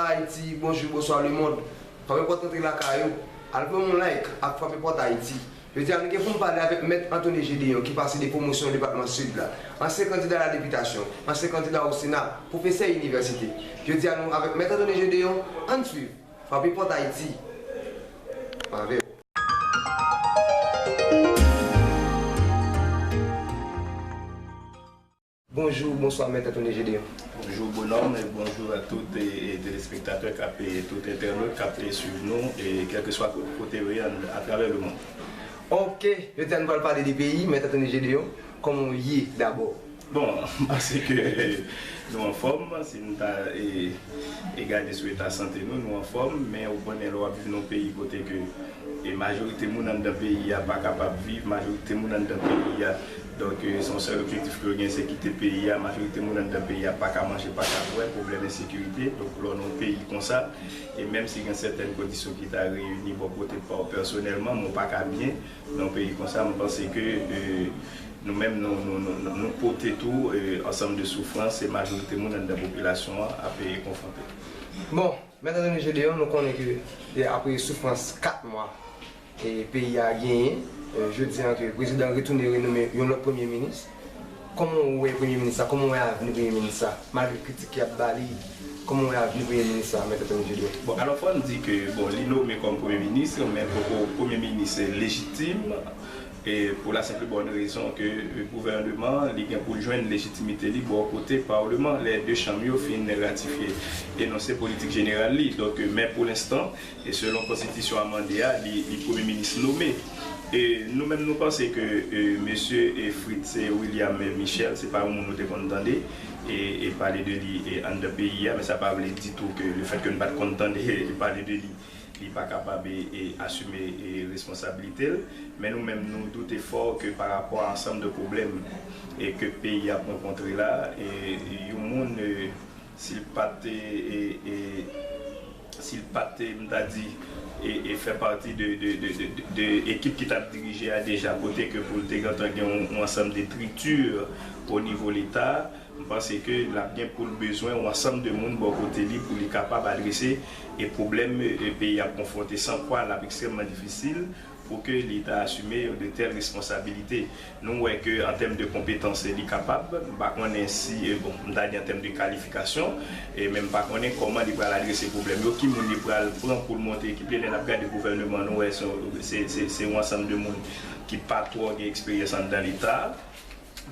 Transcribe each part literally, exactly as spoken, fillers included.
Ayiti, bonjou, bonswa lemonn. Frape pòt antre lakay ou. Al pran yon like ak Frape Pòt Ayiti. Jodi a, nou gen pou n pale avèk Mèt Anthony Gédéon, ki pase de pwomosyon depatman Sid la, ansyen kandida la depitasyon, ansyen kandida o Sena, pwofesè inivèsite. Jodi a, nou avèk Mèt Anthony Gédéon, ann swiv Frape Pòt Ayiti. Mwen avè w. Bonjou, bonswa, Mèt Anthony Gédéon. Bonjou, Bonòm, e bonjou a tout, e, e, telespektatè k ap, e, tout entènot k ap, e, swiv nou, e, kèlkeswa ko-, kote yo ye an, atravè lemonn. Ok, jodi a nou pral pale de peyi, Mèt Anthony Gédéon, kòman w ye dabò? Bon, m panse ke, e, nou anfòm, si nou ta, e, e gade sou eta sante nou, nou anfòm, men ou konnen lè w ap viv nan yon peyi kote ke, e, majorite moun anndan peyi a pa kapab viv, majorite moun anndan peyi a, donk, e, se yon sèl objektif ke yo gen, se kite peyi a, majorite moun anndan peyi a pa ka manje, pa ka bwè, pwoblèm ensekirite, donk lè w nan yon peyi konsa, e menm si gen sètèn kondisyon ki ta reyini bò kote pa w pèsonèlman, men w pa ka byen nan yon peyi konsa, m panse ke, e, nou menm, nou, nou, nou, nou, nou pote tou, e, ansanm de soufrans, e majorite moun anndan popilasyon an ap, e, konfwonte. Bon, Mèt Anthony Gédéon, nou konnen ke, e, apre soufrans kat mwa, e, peyi a genyen, e, jodi a ke prezidan retounen renome yon lòt premye minis, kòman w wè premye minis sa? Kòman w wè avni premye minis sa? Malgre kritik y ap ba li, kòman w wè avni premye minis sa, Mèt Anthony Gédéon? Bon, alò, fò n di ke, bon, li nome kòm premye minis, men poko premye minis lejitim, e pou la senp e bòn rezon ke, e, gouvèneman an, li gen pou l jwenn lejitimite li bò kote palman, lè de chanm yo fin ratifye enonse politik jeneral li. Donk, e, men pou lenstan, e selon konstitisyon amande a, li, li premye minis nome. E nou menm nou panse ke, e, mesye, e, Fritz, e, William, e, Michel, se pa yon moun nou te konn tande, e, e pale de li, e, anndan peyi a, men sa pa vle ditou ke lefètke nou pa t konn tande, e, pale de li, li pa kapab, e, e, asime, e, responsablite l. Men nou menm, nou doute fò ke pa rapò a ansanm de pwoblèm, e, ke peyi ap rankontre la, e, yon moun, e, si l pa t, e, e, e, si l pa t, e, m ta di, e, e, fè pati de, de, de, de, de, de ekip ki t ap dirije a deja, kote ke pou l te gentan gen yon, yon ansanm de estrikti o nivo Leta, m panse ke l ap gen pou l bezwen yon ansanm de moun bò kote li pou li kapab adrese e pwoblèm, e, peyi a ap konfwonte, san kwa l ap ekstrèmman difisil pou ke li ta asime de tèl responsabilite. Nou wè ke an tèm de konpetans, li kapab. M pa konnen si, e, bon, m ta di an tèm de kalifikasyon, e, men m pa konnen kòman li pral adrese pwoblèm yo, ki moun li pral pran pou l monte ekip li. Lè n ap gade gouvèneman, nou wè se, se, se, se yon ansanm de moun ki pa twò gen eksperyans anndan Leta.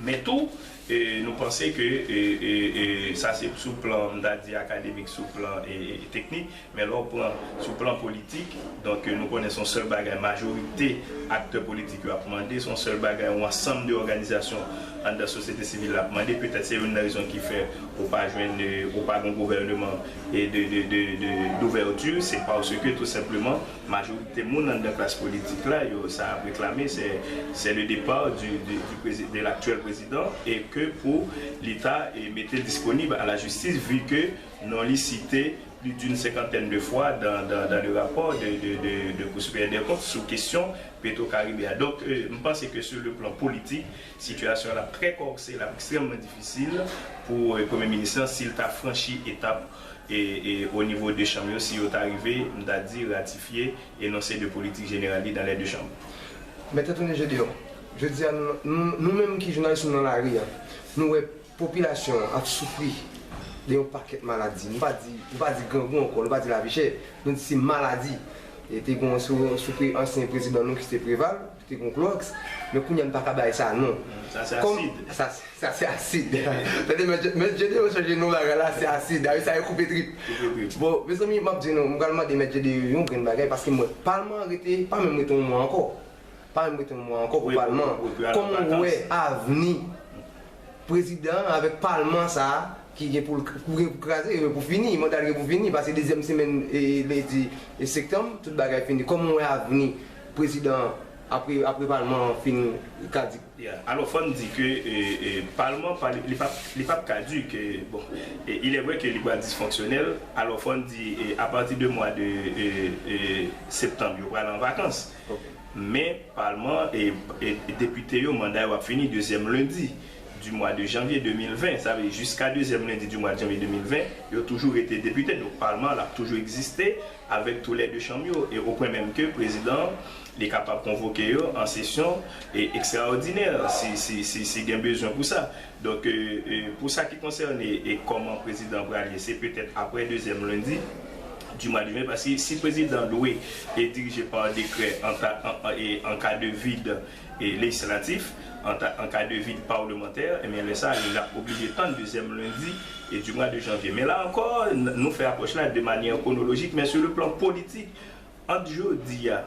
Men tou, e, nou panse ke, e, e, e, sa se sou plan, m ta di, akademik, sou plan, e, e, teknik, men lè w pran sou plan politik, donk, e, nou konnen se yon sèl bagay majorite aktè politik yo ap mande, se yon sèl bagay yon ansanm de òganizasyon anndan sosyete sivil la ap mande. Petèt se youn nan rezon ki fè ou pa jwenn, e, ou pa gen gouvèneman, e, de, de, de, de, d'ouvèti, se paske tou senpleman, majorite moun anndan klas politik la, yo, sa ap reklame, c'est, c'est le départ du, du, du prési-, de l'actuel président, e ke pou li ta, e, mete l disponib a la jistis, vi ke non li site plus d'une cinquantaine de fois dans, dans, dans le rapport de, de, de, de Cour supérieure des comptes sou kesyon Petro Caribe a. Donk, e, m panse ke sur le plan politik, sitiyasyon an ap trè kòkse, l ap ekstrèmman difisil pou, e, premye minis lan, si l ta franchi etap e, e, o nivo de chanm yo, si yo ta rive, m ta di, ratifye enonse de politik jeneral li dans les deux chambres. Mèt Anthony Gédéon, jodi a, nou, nou, nou menm ki jounalis, nou nan lari a, nou wè popilasyon an ap soufri de yon pakèt maladi. Nou pa di, nou pa di grangou ankò, nou pa di lavi chè, nou di se maladi. E te gen yon sou, sou pre-, ansyen prezidan nou ki se te Preval, te gen klowòks, men kounye a n pa ka bay sa non. Sa se asid. Sa, sa se asid. Tande, mèt, mèt Gédéon chanje non bagay la, se asid. Dayè sa yo koupe trip. Koupe trip. Bon, mezanmi, m ap di nou, m pral mande mèt Gédéon yon grenn bagay, paske m wè palman an rete, pa menm rete yon mwa ankò. Pa menm rete yon mwa ankò pou palman an. Kòman w wè avni prezidan an avèk palman sa a ki gen pou l, pou gen pou kraze, gen pou fini, manda l gen pou fini, pase dezyèm semèn, e, ledi, e, septanm, tout bagay fini. Kòman w wè avni prezidan an apre, apre palman an fin kadik? Yeah. Alò, fò n di ke, e, e, palman pa, li p ap, li p ap kadik, e, bon, e, il est vrai que li pral disfonksyonèl, alò, fò n di, e, apati de mwa de, e, e, septanm, yo pral an vakans. Ok. Men, palman e, e, e depite yo, manda yo ap fini dezyèm lendi du mois de janvier deux mille vingt, sa vle di jiska dezyèm lendi du mois de janvier deux mille vingt, yo toujou rete depite. Donk, palman an, l ap toujou egziste avèk tou lè de chanm yo, e o pwen menm ke prezidan, li kapab konvoke yo an sesyon, e, ekstraòdinè, si, si, si, si gen bezwen pou sa. Donk, e, e, pou sa ki konsène, e, kòman prezidan pral ye, se petèt aprè dezyèm lendi du mois de janvier, paske si prezidan dwe, e, dirije pa dekrè an ta-, an, an, e, an ka de vid, e, lejislatif, an ta-, an ka de vid palmantè, ebyen, lè sa, l ap oblije tann dezyèm lendi, e, du mois de janvier. Men la ankò, n-, nou fè apwòch la de manyè kwonolojik, men sou le plan politik, ant jodi a,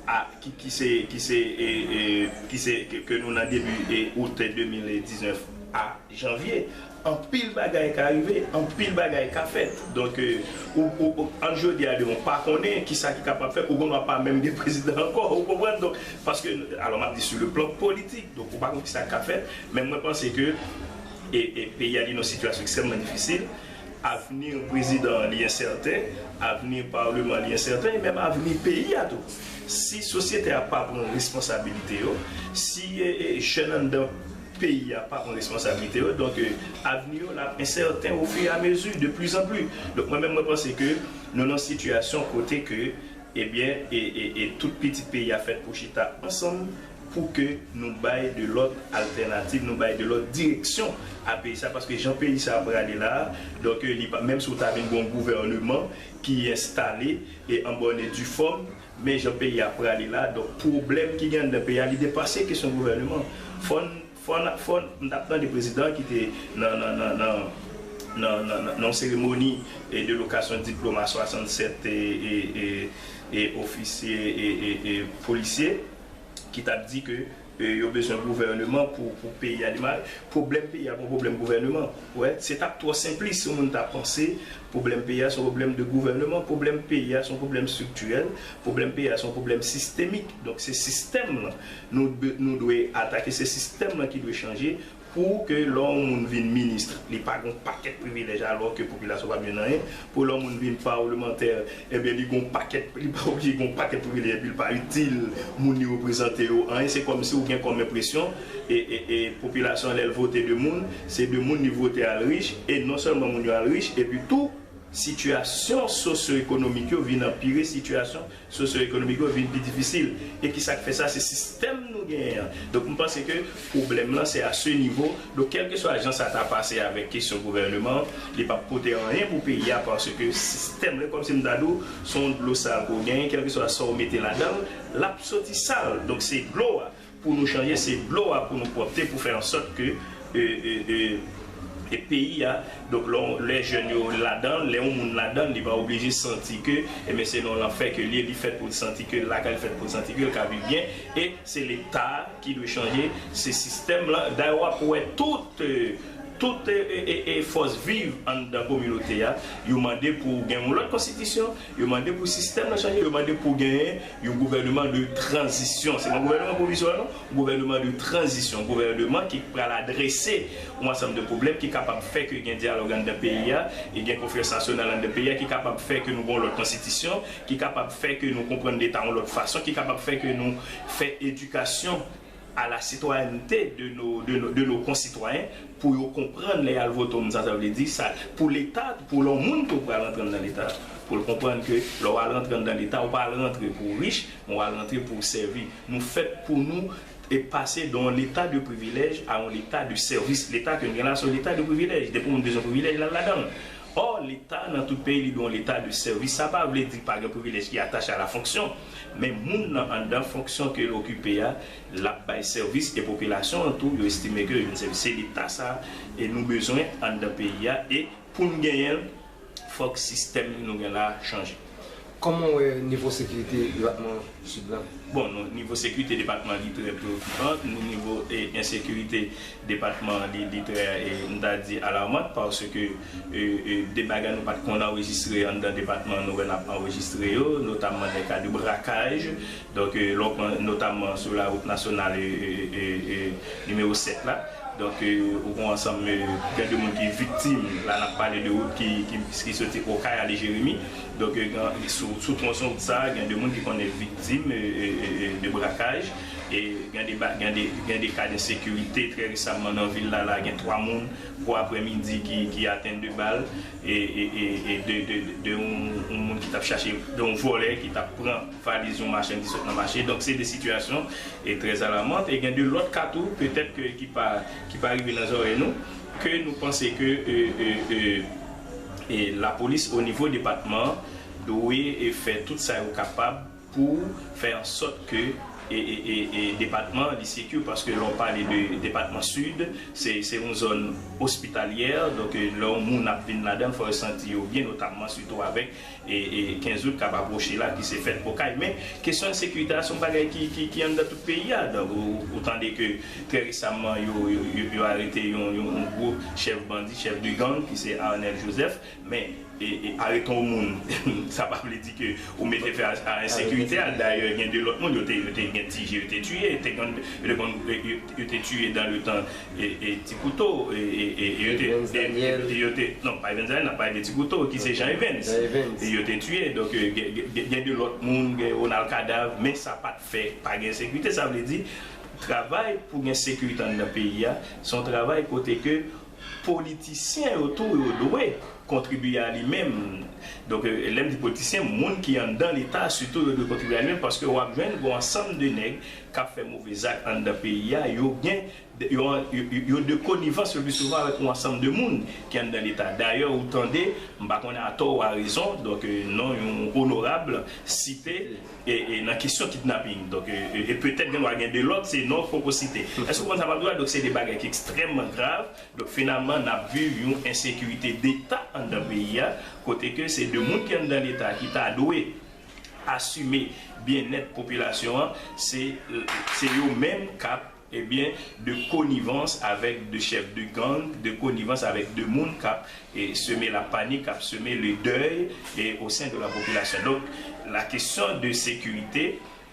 a, ki, ki se, ki se, e, e, ki se, ke, ke nou nan debi, e, out de mil diznèf a janvye, anpil bagay ka rive, anpil bagay ka fèt. Donk, e, ou, ou, ou, ant jodi a demen, ou pa konnen kisa ki kapab fèt, ou gen dwa pa menm gen prezidan ankò, ou konprann? Donk, paske, alò, m ap di sou le plan politik, donk, ou pa konn kisa k ka fèt, men mwen panse ke, e, e, peyi a, li nan yon sitiyasyon ekstrèmman difisil, avni prezidan an, li ensèten, avni palman an, li ensèten, e menm avni peyi a tou. Si sosyete a pa pran responsabilite yo, si, e, e, jèn anndan peyi a pa pran responsabilite yo, donk, e, avni yo l ap ensèten au fur et à mesure, de plus en plus. Donk, mwen menm, mwen panse ke nou nan sitiyasyon kote ke, ebyen, e, e, e tout pitit peyi a fèt pou chita ansanm pou ke nou bay de lòt altènativ, nou bay de lòt direksyon a peyi sa, paske jan peyi sa prale la, donk, e, li pa, menm si w ta vin gen yon gouvèneman ki enstale e an bòn e di fòm, men jan peyi a prale la, donk, pwoblèm ki gen anndan peyi a, li depase kesyon gouvèneman. Fò n, fò n, fò n, m t ap tande prezidan ki te nan, nan, nan, nan, nan, nan, nan, nan yon seremoni, e, de lokasyon diplòm a swasannsèt, e, e, e, e, ofisye, e, e, e, polisye, ki t ap di ke, e, yo bezwen gouvèneman pou, pou peyi a demare. Pwoblèm peyi a pa yon pwoblèm gouvèneman. Wè, se t ap twò senplis si yon moun ta panse pwoblèm peyi a se yon pwoblèm de gouvèneman. Pwoblèm peyi a se yon pwoblèm estriktirèl. Pwoblèm peyi a se yon pwoblèm sistemik. Donk, se sistèm lan nou, nou dwe atake, se sistèm lan ki dwe chanje pou ke lè yon moun vin minis, li pa gen yon pakèt privilèj alò ke popilasyon p ap jwenn anyen. Pou lè yon moun vin palmantè, ebyen, li gen yon pakèt, li pa oblije gen yon pakèt privilèj, epi l pa itil moun li reprezante yo anyen. Se kòmsi ou gen kòm enpresyon, e, e, e popilasyon, lè l vote de moun, se de moun li vote al rich, e non sèlman moun yo al rich, epi tou, sitiyasyon sosyo-ekonomik yo vin anpire, sitiyasyon sosyo-ekonomik yo vin pi difisil. E ki sa k fè sa? Se sistèm nou genyen an. Donk, m panse ke pwoblèm lan, se a se nivo. Donk, kèlkeswa jan sa ta pase avèk kesyon gouvèneman, li p ap pote anyen pou peyi a, paske sistèm lan, kòmsi m ta di w, se yon dlo sal ke w genyen, kèlkeswa sa w mete ladan l, l ap soti sal. Donk, se dlo a pou nou chanje, se dlo a pou nou pwòpte, pou fè ansòt ke, e, e, e, e peyi a, donk, lè, lè jèn yo ladan l, lè yon moun ladan l, li pa oblije santi ke, ebyen, se nan lanfè ke l ye, li fèt pou l santi ke lakay l fèt pou l santi ke l ka viv byen, e se Leta a ki dwe chanje, se sistèm lan. Dayè, w ap wè tout, e, tout, e, e, e, e fòs viv anndan kominote a, yo mande pou gen yon lòt konstitisyon, yo mande pou sistèm lan chanje, yo mande pou genyen yon gouvèneman de tranzisyon. Se pa yon gouvèneman pwovizwa, non. Yon gouvèneman de tranzisyon, yon gouvèneman ki pral adrese yon ansanm de pwoblèm, ki kapab fè ke gen dyalòg anndan peyi a, e gen konferans nasyonal anndan peyi a, ki kapab fè ke nou gen yon lòt konstitisyon, ki kapab fè ke nou konprann Leta yon lòt fason, ki kapab fè ke nou fè éducation à la citoyenneté de nos, de nos, de nos concitoyens, pou yo konprann lè y al vote yon moun, sa, sa vle di sa, pou Leta, pou yon moun tou pral rantre anndan Leta, pou l konprann ke lè w al rantre anndan Leta, ou pa al rantre pou w rich, men w al rantre pou w sèvi. Nou fèt pou nou, e, pase de yon leta de privilèj a yon leta de sèvis. Leta ke n gen la, se yon leta de privilèj. Depi yon moun bezwen privilèj, l al ladan l. Ò, Leta, nan tout peyi, li dwe yon leta de sèvis. Sa pa vle di pa gen privilèj ki atache a la fonksyon, men moun nan anndan fonksyon ke l okipe a, l ap bay sèvis, e popilasyon an tou, yo estime ke yo jwenn sèvis. Se Leta sa, e nou bezwen anndan peyi a, e pou n genyen l, fòk sistèm nou gen la chanje. Kòman w wè nivo sekirite depatman Sid la? Bon, nou, nivo sekirite depatman li trè preokipan. Nou, nivo, e, ensekirite depatman li, li trè, e, m ta di alarmant, paske, e, e, de bagay nou pa t konn anrejistre anndan depatman, nou wè n ap anrejistre yo, notamman nan ka de brakaj. Donk, e, lè w pran notamman sou la wout nasyonal, e, e, e, e, nimewo sèt la. Donk, e, ou gen ansanm, e, gen de moun ki viktim. La, n ap pale de wout ki, ki, ki soti Okay ale Jeremi. Donk, e, gen, sou, sou twonson wout sa, gen de moun ki konnen viktim, e, e, e, e, de brakaj. E gen de, ba- gen de, gen de ka de ensekirite. Trè resaman nan vil la, la gen twa moun, pou aprèmidi, ki, ki atenn de bal, e, e, e, e de, de, de yon, yon moun ki t ap chache, de yon vòlè ki t ap pran valiz yon machann ki sot nan mache. Donk, se de sitiyasyon e trè alamant. E gen de lòt ka tou, petèt ke ki pa, ki pa rive nan zòrèy nou, ke nou panse ke e, e, e, e lapolis o nivo depatman dwe e fè tout sa yo kapab pou fè an sòt ke e, e, e, e depatman li secure, paske lè w pale de depatman Sid, se, se yon zòn ospitalyè, donk e, lè yon moun ap vin ladan l, fò yo santi yo byen, notamman sitou avèk e, e kenz out k ap apwoche la, ki se fèt Okay. Men kesyon ensekirite a se yon bagay ki, ki, ki anndan tout peyi a. Donk ou, ou tande ke trè resaman yo, yo, yo, yo arete yon, yon, yon gwo chèf bandi, chèf de gang, ki se Arnel Joseph. Men e, e, arete yon moun, sa pa vle di ke ou mete fen a, a ensekirite a. Dayè, gen de lòt moun, yo te, yo te gen ti je, yo te tiye, te gen, yo te konn, yo, yo, yo te tiye dan le tan e, e Ti Kouto, e, e, e, yo te, Evens e, Daniel. E, yo te, non, pa Evens Daniel, n ap pale de Ti Kouto, ki se Jean Evens. Jean Evens. E yo te tiye, donk e, gen, gen, gen, gen de lòt moun, gen Ronald Kadav, men sa pa t fè pa gen ensekirite. Sa vle di, travay pou gen sekirite anndan peyi a, se yon travay kote ke politisyen yo tou, yo dwe kontribye a li menm. Donk, e, lè m di politisyen, moun ki anndan Leta, sitou, yo dwe kontribye a li menm, paske w ap jwenn yon ansanm de nèg k ap fè move zak anndan peyi a, yo gen, yo, yo, yo de konivans le pli souvan avèk yon ansanm de moun ki anndan Leta. Dayè, ou tande, m pa konnen atò ou arezon, donk, e, non yon onorab site e, e nan kesyon kidnaping. Donk, e, e, e petèt gen dwa gen de lòt, se non poko site. Èske w konprann sa m ap di w la? Donk, se de bagay ki ekstrèmman grav. Donk, finalman, n ap viv yon ensekirite deta anndan peyi a, kote ke se de moun ki anndan Leta ki ta dwe asime byennèt popilasyon an, se, se yo menm k ap, ebyen, de konivans avèk de chèf de gang, de konivans avèk de moun k ap e, seme la panik, k ap seme le dèy e, o sen de la popilasyon. Donk, la kesyon de sekirite,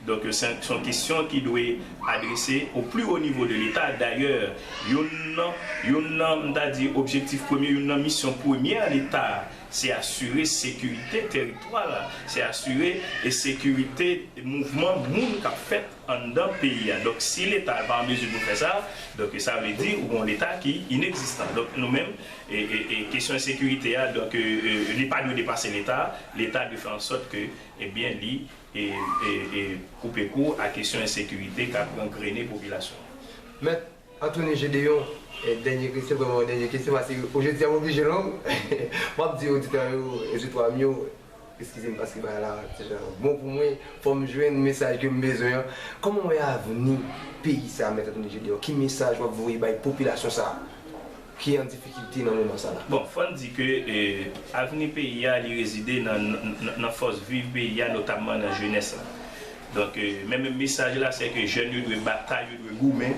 donk, se se yon kesyon ki dwe adrese o pli wo nivo de Leta. Dayè, youn nan, youn nan, m ta di, objektif premye, youn nan misyon premyè Leta, se asire sekirite teritwa la, se asire e sekirite mouvman moun k ap fèt anndan peyi a. Donk, si Leta pa an mezi pou fè sa, donk, sa vle di ou gen yon Leta ki inegzistan. Donk, nou menm, e, e, e kesyon ensekirite a, donk, e, e, li pa dwe depase Leta. Leta dwe fè an sòt ke, ebyen, li, e, e, e, koupe kou a kesyon ensekirite k ap gangrene popilasyon an. Mèt Anthony Gédéon, e, dènye kesyon, vrèman yon dènye kesyon, paske jodi a m oblije long. M ap di oditè yo, oditè m yo, eskize m paske bagay la ti jan bon pou mwen, fò m jwenn mesaj ke m bezwen an. Kòman w wè avni peyi sa a, Mèt Anthony Gédéon? Ki mesaj w ap voye bay popilasyon sa a ki an difikilte nan moman sa la? Bon, fò n di ke, e, avni peyi a, li rezide nan, nan, nan fòs viv peyi a, notamman nan jenès la. Donk, e, men, men mesaj la, se ke jèn yo dwe batay, yo dwe goumen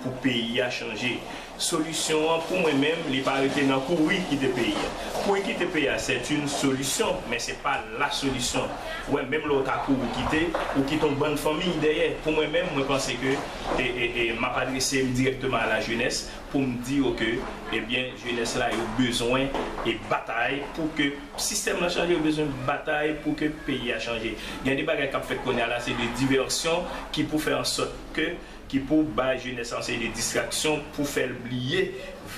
pou peyi a chanje. Solisyon an, pou mwen menm, li pa rete nan kouri kite peyi a. Kouri kite peyi a, c'est une solution, men se pa la solution. Ou wè, menm lè w ta kouri kite, ou kite yon bann fanmi dèyè. Pou mwen menm, mwen panse ke, e, e, e, m ap adrese m dirèkteman a la jeunesse pou m di yo ke, ebyen, jenès la, yo bezwen e batay pou ke sistèm nan chanje, yo bezwen batay pou ke peyi a chanje. Gen de bagay k ap fèt kounye a la, se de divèsyon ki pou fè an sòt ke, ki pou bay jenès la yon seri de distraksyon pou fè l bliye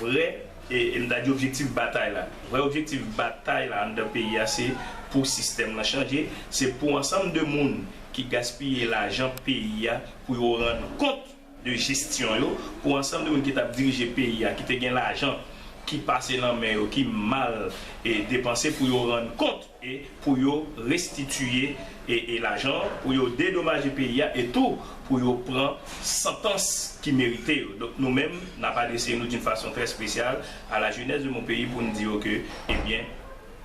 vrè, e, e m ta di objektif batay la. Vrè objektif batay la anndan peyi a, se pou sistèm nan chanje, se pou ansanm de moun ki gaspiye lajan peyi a, pou yo rann kont de jesyon yo, pou ansanm de moun ki t ap dirije peyi a, ki te gen lajan ki pase nan men yo, ki mal, e, depanse, pou yo rann kont e pou yo restitiye e, e lajan an, pou yo dedomaje peyi a, e tou pou yo pran santans ki merite yo. Donk, nou menm, n ap adrese nou d'une façon très spéciale à la jeunesse de mon pays pou n di yo ke, ebyen,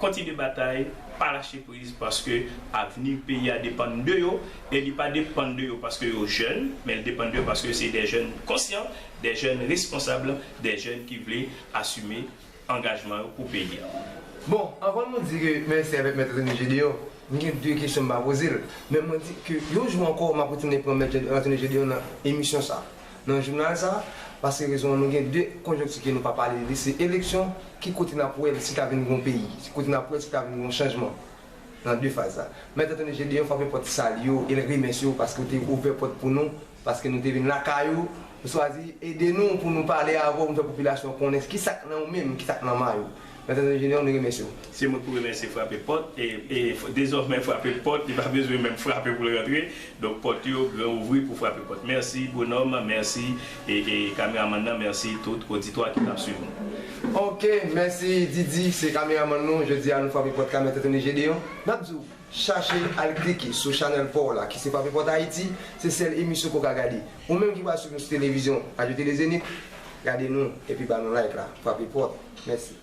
kontinye batay, pa lache priz, paske avni peyi a depann de yo, e li pa depann de yo paske yo jèn, men li depann de yo paske se de jèn konsyan, de jèn responsab, de jèn ki vle asime angajman yo pou peyi a. Bon, anvan nou di ke mèsi avèk Mèt Anthony Gédéon, m gen de kesyon m pa poze l. Men mwen di ke yon jou ankò, m ap retounen pran Mèt Anthony Gédéon nan emisyon sa, nan jounal sa, paske rezon an, nou gen de konjonkti ke nou pa pale de li, se eleksyon, ki kote n ap wè l si ta vin gen yon peyi, ki kote n ap wè l si ta vin gen yon chanjman nan de faz sa. Mèt Anthony Gédéon frape pòt sal yo e l remèsye w paske w te ouvè pòt pou nou Paske nou te vin lakay ou, nou chwazi ede nou pou nou pale avè w, nou fè popilasyon konnen ki sa k nan ou menm, ki sa k nan may ou. Mèt Anthony Gédéon, nou remèsye w. Se mwen pou remèsye Frape Pòt. E, e dezòmè Frape Pòt, li pa bezwen menm frape pou l rantre. Donk pòt yo gran ouvri pou Frape Pòt. Mèsi Bonòm, mèsi e, e kameramann nan, mèsi tout oditwa ki t ap swiv nou. Ok, mèsi Didi, se kameramann nou. Jodi a nou frape pòt kay Mèt Anthony Gédéon. N ap di w, chache al klike sou chanèl pa w la ki se Frape Pòt Ayiti. Se sèl emisyon ke w ka gade. Ou menm ki pral swiv nou sou televizyon Radyo Tele Zenith, gade nou epi ba nou like la. Frape pòt. Mèsi.